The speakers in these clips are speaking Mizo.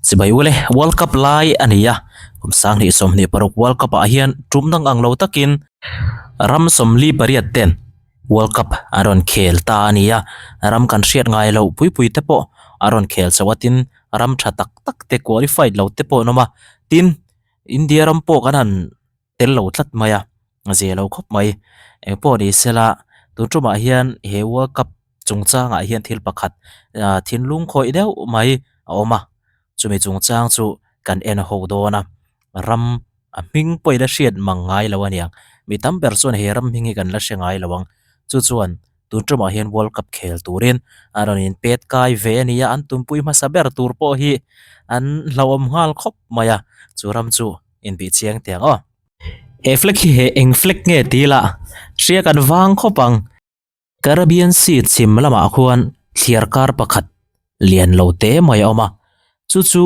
Chibai ule, World Cup lai a ni a, kum sanghnih 26 World Cup ah hian tum dang ang lo takin ram 48 ten World Cup an rawn khel ta a ni a, ram kan hriat ngai loh pui pui te pawh a rawn khel chho a, tin ram tha tak tak te qualified lo te pawh an awm a, tin India ram pawh kan han tel lo tlat mai a, a zia lo khawp mai. Eng pawh ni sela tun tumah hian he World Cup chungchangah hian thil pakhat ah thinlung khawih deuh mai a awm a, chumi chungchang chu kan en ho dawn a, ram a hming pawh i la hriat mang ngai lo a niang. Mi tam ber chuan he ram hming hi kan la hre ngai lo ang. Chu chuan tun tumah hian World Cup khel turin a rawn in pet kai ve a ni a, an tumpui hmasa ber tur pawh hi an hlauhawm nghal khawp mai a, chu ram chu inbih chiang teh ang aw. He flag hi he eng flag nge tih lah hria kan vang khawp ang. Caribbean Sea chhim lamah khuan thliar kar pakhat lian lo te mai a awm a, chu chu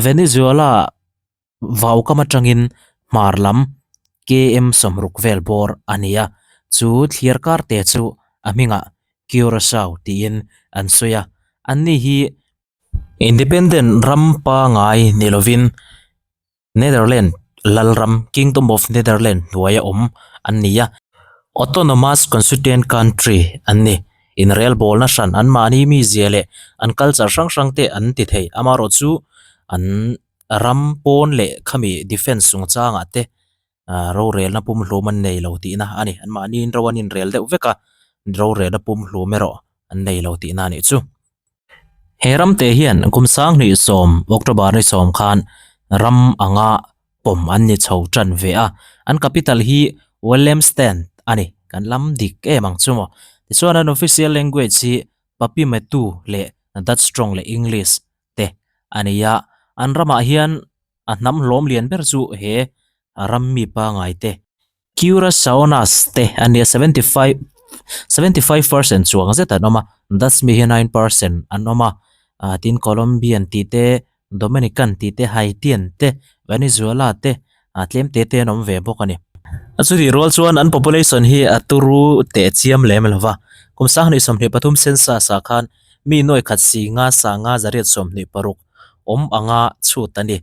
Venezuela vau kam atangin hmar lam km 60 vel bawr a ni a, chu thliar kar te chu a hmingah Curacao tiin an sawi a, anni hi Independent ram pangai ni lovin Netherland lalram, Kingdom of Netherland, hnuaia awm an ni a, Autonomous Constituent Country an ni. Inrelbawlna hran anmahni mizia leh an culture hrang hrang te an ti thei. Amaherawhchu an ram pawn leh khami defence chungchangah te rorelna pumhlum an nei lo tihna a ni. Anmahniin ro an inrel deuh vek a, rorelna pumhlum erawh an nei lo tihna a nih chu. He ram te hian kum 2010 October ni 10 khan ram anga pawm an ni chho tan ve a, an capital hi Willemstad a ni, kan lam dik em ang chu maw. Tichuan an official language hi Papimetu leh Dutch tawng leh English te a ni a, an ramah hian a hnam hlawm lian ber chu he ram mi pangai te Curaçaonas te a nia 75 75% chuang zet an awm a, Dutch mi hi 9% an awm a, ah tin Colombian tih te, Dominican tih te, Haitian te, Venezuela te ah tlem te te an awm ve bawk a ni. A chutih rual chuan an population hi a turu teh chiam lem lo va, kum 2023 census ah khan mi nuai khat si nga sa nga zariat 26 awm anga chhut a ni.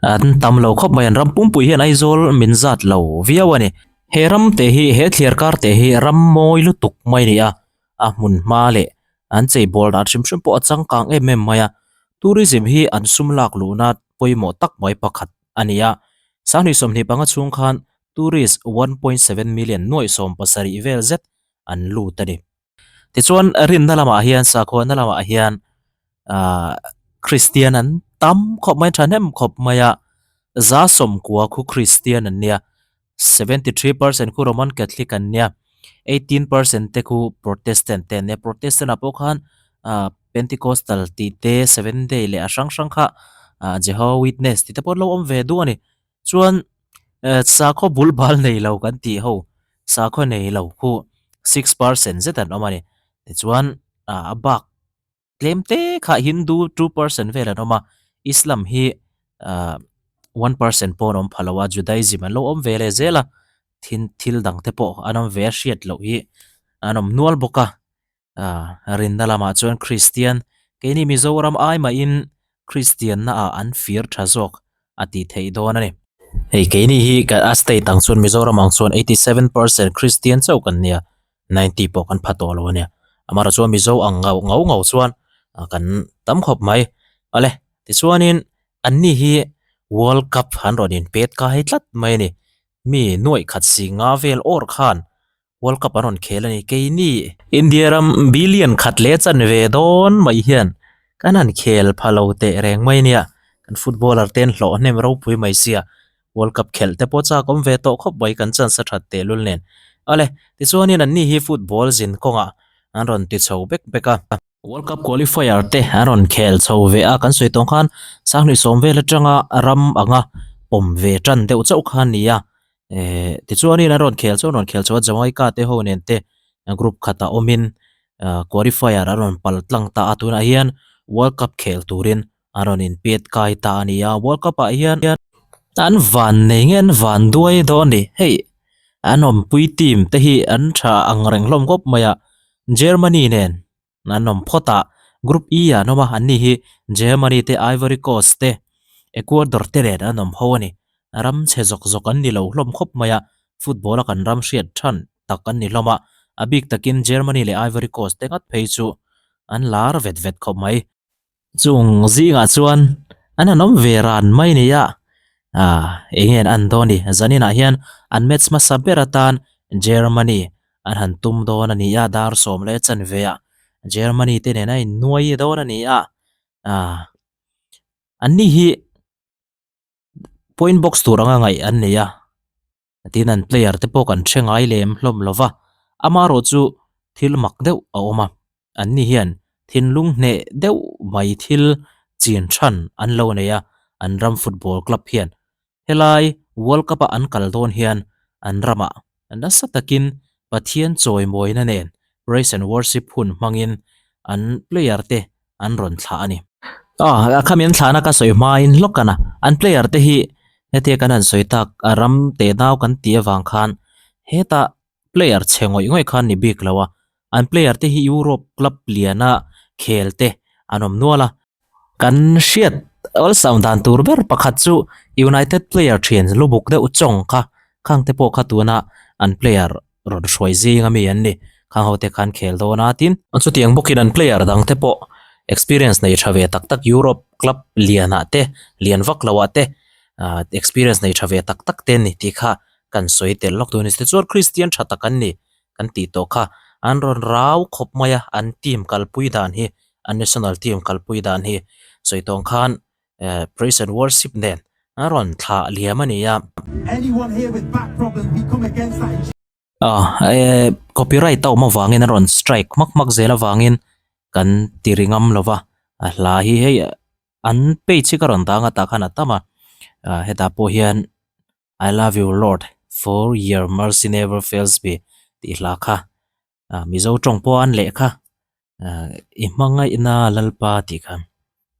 An tam lo khawp mai, an ram pumpui hian Aizawl min zat lo viau a ni. He ram te hi, he thliar kar te hi ram mawi lutuk mai a ni a, a hmun hma leh an cheibawl dan hrim hrim pawh a changkang em em mai a. Tourism hi an sum lak luhna pawimawh tak mai pakhat a ni a. 2025 chhung khan tourist 1.7 million nuaih 17 vel zet an lut a ni. Tichuan rinna lamah hian sakhuana lamah hian ahh Kristian an tam khawp mai thahnem khawp mai a za sawmkua khu Kristian an nia 73% khu Roman Catholic an nia 18% te khu Protestant te an nia Protestant ah pawh khan ahh Pentecostal tih te Seventh Day leh a hrang hrang kha ahh Jehovah Witness tih te pawh an lo awm ve duh a ni. Chuan eh sakhaw bul bal nei lo kan tih ho sakhaw nei lo khu 6% zet an awm a ni. Tichuan ah a bak tlem te kha Hindu 2% vel an awm a, Islam hi ah 1% pawh an awm pha lo a, Judaism an lo awm ve leh zel a, thin thil dang te pawh an awm ve a hriat loh hi an awm nual bawk a. Ah rinna lamah chuan Kristian keini Mizoram ai mahin Kristianna ah an fir tha zawk a tih theih dawn a ni. Hei keini hi a state ang chuan Mizoram ang chuan 87% Kristian chauh kan nia, 90 pawh kan pha tawh lo a nia. Amaherawhchu chuan Mizo ang ngau ngau ngau chuan kan tam khawp mai. Awle tichuanin anni hi World Cup an rawn inpet kai tlat mai a ni. Mi nuaih khat si nga vel awr khan World Cup an rawn khel a ni. Keini India ram billion khat leh chan ve dawn mai hian kan han khel pha lo teh reng mai nia. Kan footballer te an hlawh hnem ropui mai sia. World Cup khelh te pawh chak awm ve tawh khawp mai kan chance a that tehlul nen. Awle, tichuanin anni hi football zin kawngah an rawn ti chho bek bek a. World Cup qualifier te an rawn khel chho ve a, kan sawi tawng khan sanghnih sawm vel atanga ram anga pawm ve tan deuh chauh kha a ni a, eh tichuanin an rawn khel chu an rawn khel chho a, Jamaica te ho nen te group khatah awmin ah qualifier an rawn pal tlang ta a, tunah hian World Cup khel turin an rawn inpet kai ta a ni a, World Cup ah hian an van nei nge an van duai dawn a ni, hei an awmpui team te hi an tha ang reng hlawm khawp mai a, Germany nen an awm phawt a. Group E ah an awm a, anni hi Germany te, Ivory Coast te, Ecuador te nen an awm ho a ni. Ram chhe zawk zawk an ni lo hlawm khawp mai a, football a kan ram hriat than tak an ni hlawm a, a bik takin Germany leh Ivory Coast te ngat phei chu an lar vet vet khawp mai. Chung zingah chuan an han awm ve ran mai ni a, ah eng nge an an dawn ni, zaninah hian an match hmasa ber atan Germany an han tum dawn a ni a, dar sawm leh chanve ah Germany te nen a innuai dawn a ni a, ah anni hi point box tur anga ngaih an nei a. Tin an player te pawh kan hre ngai lem hlawm lo va, amaherawh chu thil mak deuh a awm a, anni hian thinlung hneh deuh mai thil chin than an lo nei a, an ram football club hian helai World Cup a an kal dawn hian an ramah nasa takin Pathian chawimawina nen praise and worship hun hmangin an player te an rawn thlah a ni. Aw, khami an thlahna ka sawi hmain hlawk a na, an player te hi hetia kan han sawi tak a ram teh nau kan tih avang khan hetah player chhe ngawih ngawih khan ni bik lo a, an player te hi Europe club liana khel te an awm nual a. Kan hriat awlsam dan tur ber pakhat chu United player thian lubuk deuh chawng kha khang te pawh kha tuna an player rawn hruai zing ami an ni. Khang ho te khan khel dawn a tin. Chutiang bawkin an player dang te pawh experience nei tha ve tak tak Europe club lianah te lian vak loah te ah experience nei tha ve tak tak te an ni tih kha kan sawi tel lawk dawn a ni. Tichuan Christian tha tak an ni kan tih tawh kha an rawn rau khawp mai a an team kalpui dan hi an national team kalpui dan hi sawi tawng khan eh praise and worship nen a rawn thlah liam a ni a. Eh copyright a awm avangin a rawn strike hmak hmak zel avangin kan ti ri ngam lo va, a hla hi hei an page hi ka rawn dang a tah khan a tam a, ah hetah pawh hian I love you lord for your mercy never fails me tih hla kha ah Mizo tawng pawh an leh kha ah i hmangaihna Lalpa tih kha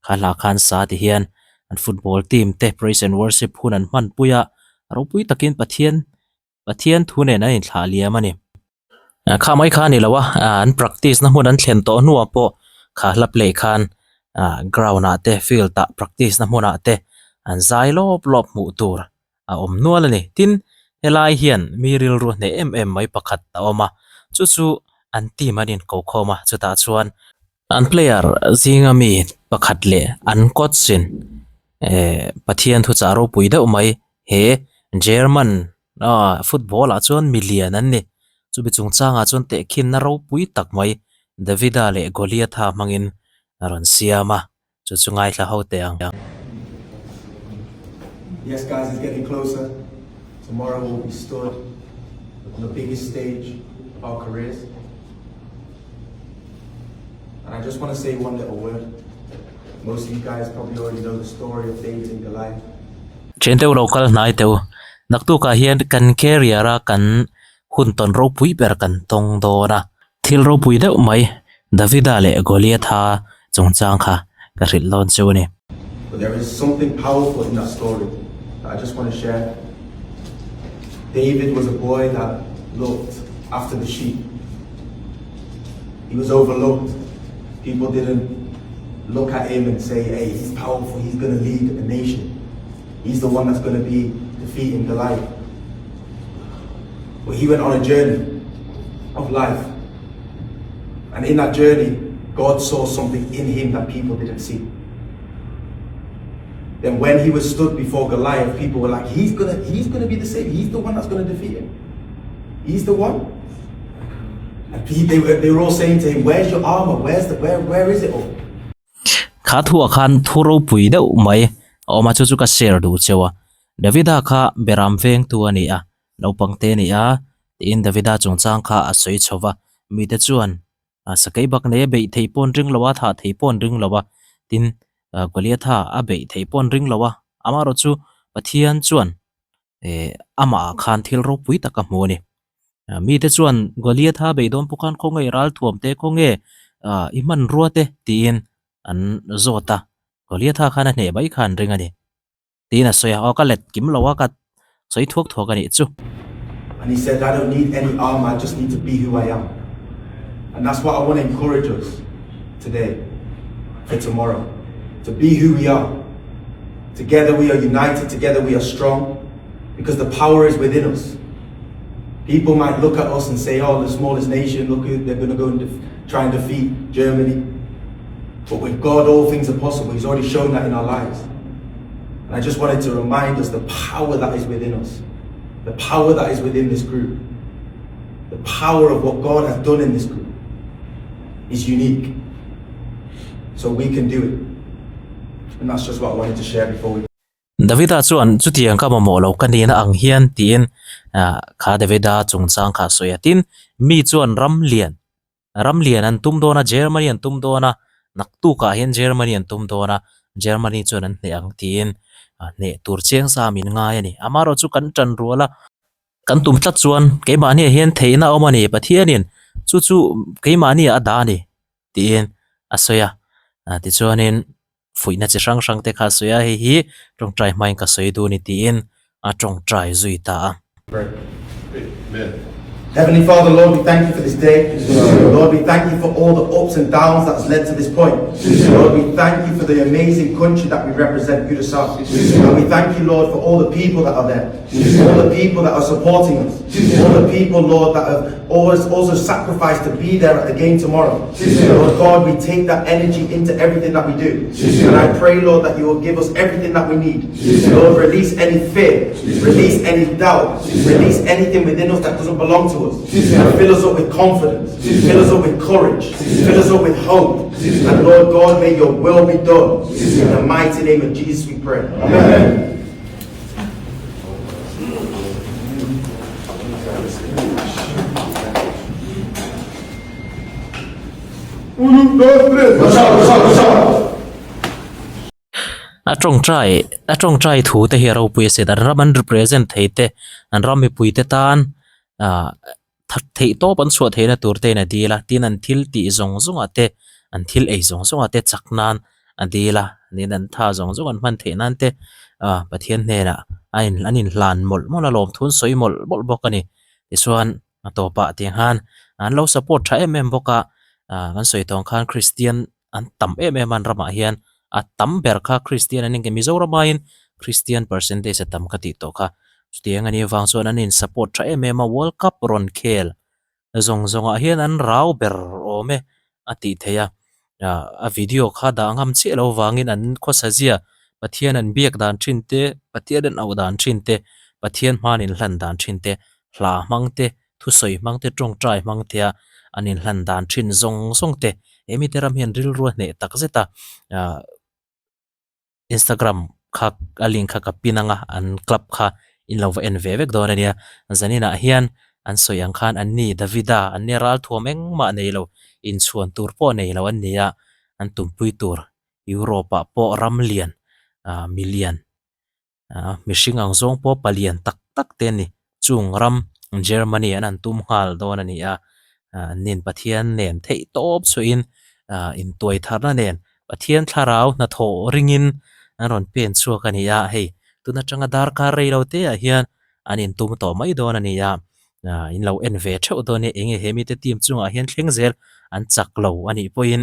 kha hla khan sa ti hian an football team te praise and worship hun an hman pui a ropui takin Pathian Pathian thu nen an inthlah liam a ni. Kha mai kha a ni lo a ah an practice na hmun an thlen tawh hnuah pawh kha hla play khan ah ground ah te field ah practice na hmunah te an zai lawp lawp hmuh tur a awm nual a ni. Tin, helai hian mi rilru hneh em em mai pakhat a awm a, chu chu an team an inko khawm a, chutah chuan an player zinga mi pakhat leh an coach in eh Pathian thuchah ropui deuh mai he German ah football ah chuan mi lian an ni. Chumi chungchangah chuan tehkhinna ropui tak mai Davida leh Goliatha hmangin a rawn siam a. Chu chu ngaithla ho teh ang. Yes guys it's getting closer, tomorrow we'll be stood on the biggest stage of our careers and I just want to say one little word, most of you guys probably already know the story of David and Goliath. Thian deuh lo kal hnai teuh, naktukah hian kan career a kan hun tawn ropui ber kan tawng dawn a. Thil ropui deuh mai, Davida leh Goliatha chungchang kha ka hrilh dawn chu a ni. But there is something powerful in that story that I just want to share. David was a boy that looked after the sheep. He was overlooked. People didn't look at him and say, hey, he's powerful, he's going to lead a nation. He's the one that's going to be defeating Goliath. But he went on a journey of life. And in that journey, God saw something in him that people didn't see. Then when he was stood before Goliath, people were like, he's gonna, he's gonna be the savior. He's the one that's gonna defeat him. He's the one. And he, they, were, they were all saying to him, where's your armor? Where's the, where, where is it all? Kha thuah khan thu ropui deuh mai a awm a, chu chu ka share duh cheu a. Davida kha beram vengtu a ni a, naupang te a ni a, tiin Davida chungchang kha a sawi chho va. Mite chuan sakei bak nei a beih theih pawh an ring lo a, thah theih pawh an ring lo a, tin Goliatha a beih theih pawh an ring lo a. Amaherawhchu chu Pathian chuan eh amah ah khan thil ropui tak a hmu a ni. Mite chuan Goliatha beidawn pawh khan khawnge ralthuam te khawnge ah i hmanrua te tiin an zawt a, Goliatha khan a hneh mai kha an ring a ni tiin a sawi a, aw ka let kim lo a ka sawi thuak thuak a nih chu. And he said, I don't need any armor, I just need to be who I am. And that's what I want to encourage us today. for tomorrow, to be who we are. Together we are united, together we are strong, because the power is within us. People might look at us and say, oh, the smallest nation, look, they're going to go and try and defeat Germany. But with God, all things are possible. He's already shown that in our lives. And I just wanted to remind us the power that is within us, the power that is within this group, the power of what God has done in this group is unique. So we can do it. And that's just what I wanted to share before we Davida chuan chutiang ka mamawh lo ka nihna ang hian tiin kha Davida chungchang kha a sawi a. Tin, mi chuan ram lian, ram lian an tum dawn a, Germany an tum dawn a, naktukah hian Germany an tum dawn a, Germany chuan an hneh ang tiin hneh tur chiang sa min ngai a ni. Amaherawh chu kan tan rual a. Kan tum tlat chuan keimahniah hian theihna a awm a ni, Pathianin chu chu keimahniah a dah a ni tiin a sawi a. Tichuanin fuihna chi hrang hrang te kha a sawi a, hei hi tawngtai hmain ka sawi duh a ni tiin a tawngtai zui ta a. Heavenly Father, Lord, we thank you for this day. Lord, we thank you for all the ups and downs that has led to this point. Lord, we thank you for the amazing country that we represent, Curaçao. And we thank you, Lord, for all the people that are there. All the people that are supporting us. All the people, Lord, that have always also sacrificed to be there at the game tomorrow. Lord God, we take that energy into everything that we do. And I pray, Lord, that you will give us everything that we need. Lord, release any fear, release any doubt, release anything within us that doesn't belong to us. And fill us up with confidence, fill us up with courage, fill us up with hope. And Lord God, may your will be done. In the mighty name of Jesus we pray. Amen. A tawngtai a tawngtai thu te hi a ropui a sin an ram an represent thei te an ram mipui te tan ah that theih tawp an chhuah theihna tur te in a dil a tin an thil tih zawng zawng ah te an thil ei zawng zawng ah te chak nan a dil a tin an tha zawng zawng an hman theih nan te ah Pathian hnenah a in an inhlan mawlh mawlh a lawmthu an sawi mawlh mawlh bawk a ni tichuan a tawpah tiang khan an lo support tha em em bawk a ah kan sawi tawng khan Kristian an tam em em a an ramah hian a tam ber kha Kristian an inke Mizoram aiin Kristian percentage a tam ka tih tawh kha chutiang a nih avang chuan an in support tha em em a World Cup rawn khel zawng zawngah hian an rau ber awm e a tih theih a ah a video kha dah ngam chiah lo vangin an khawsa zia Pathian an biak dan thin te Pathian an auh dan thin te Pathian hman inhlan dan thin te hla hmang te thusawi hmang te tawngtai hmang te a an inhlan dan thin zawng zawng te he mite ram hian rilru a hneh tak zet a ah Instagram kha a link kha ka pin ang a an club kha in lo va en ve vek dawn a nia zaninah hian an sawi ang khan an ni Davida an ni ralthuam engmah nei lo inchhuan tur pawh nei lo an ni a an tumpui tur Europe ah pawh ram lian ah milian ah mihring ang zawng pawh palian tak tak te a ni chung ram Germany an han tum nghal dawn a ni a ah nin Pathian nen theih tawp chhuahin ah intuai tharna nen Pathian thlarau hnathawh ringin an rawn pen chhuak a ni a hei tun atanga darkar rei lo te ah hian an intum tawh mai dawn a ni a ah in lo en ve theuh dawn e enge he mite team chungah hian thleng zel an chak lo a nih pawhin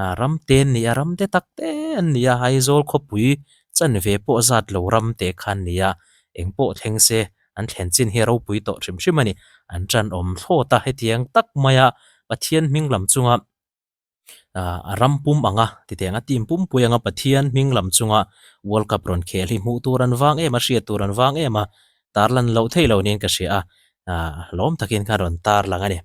ah ram te an ni a ram te tak te an ni a Aizawl khawpui Chanve pawh zat lo ram te kha an ni a, eng pawh thleng se an thlen chin hi a ropui tawh hrim hrim a ni. An tanawm thlawt a, hetiang tak maia Pathian hming lam chunga a ram pum anga titiang a team pumpui anga Pathian hming lam chunga World Cup rawn khel hi hmuh tur an vang em a, hriat tur an vang em a, tarlan loh theih lo niin ka hria a, lawm takin khan rawn tarlang a ni.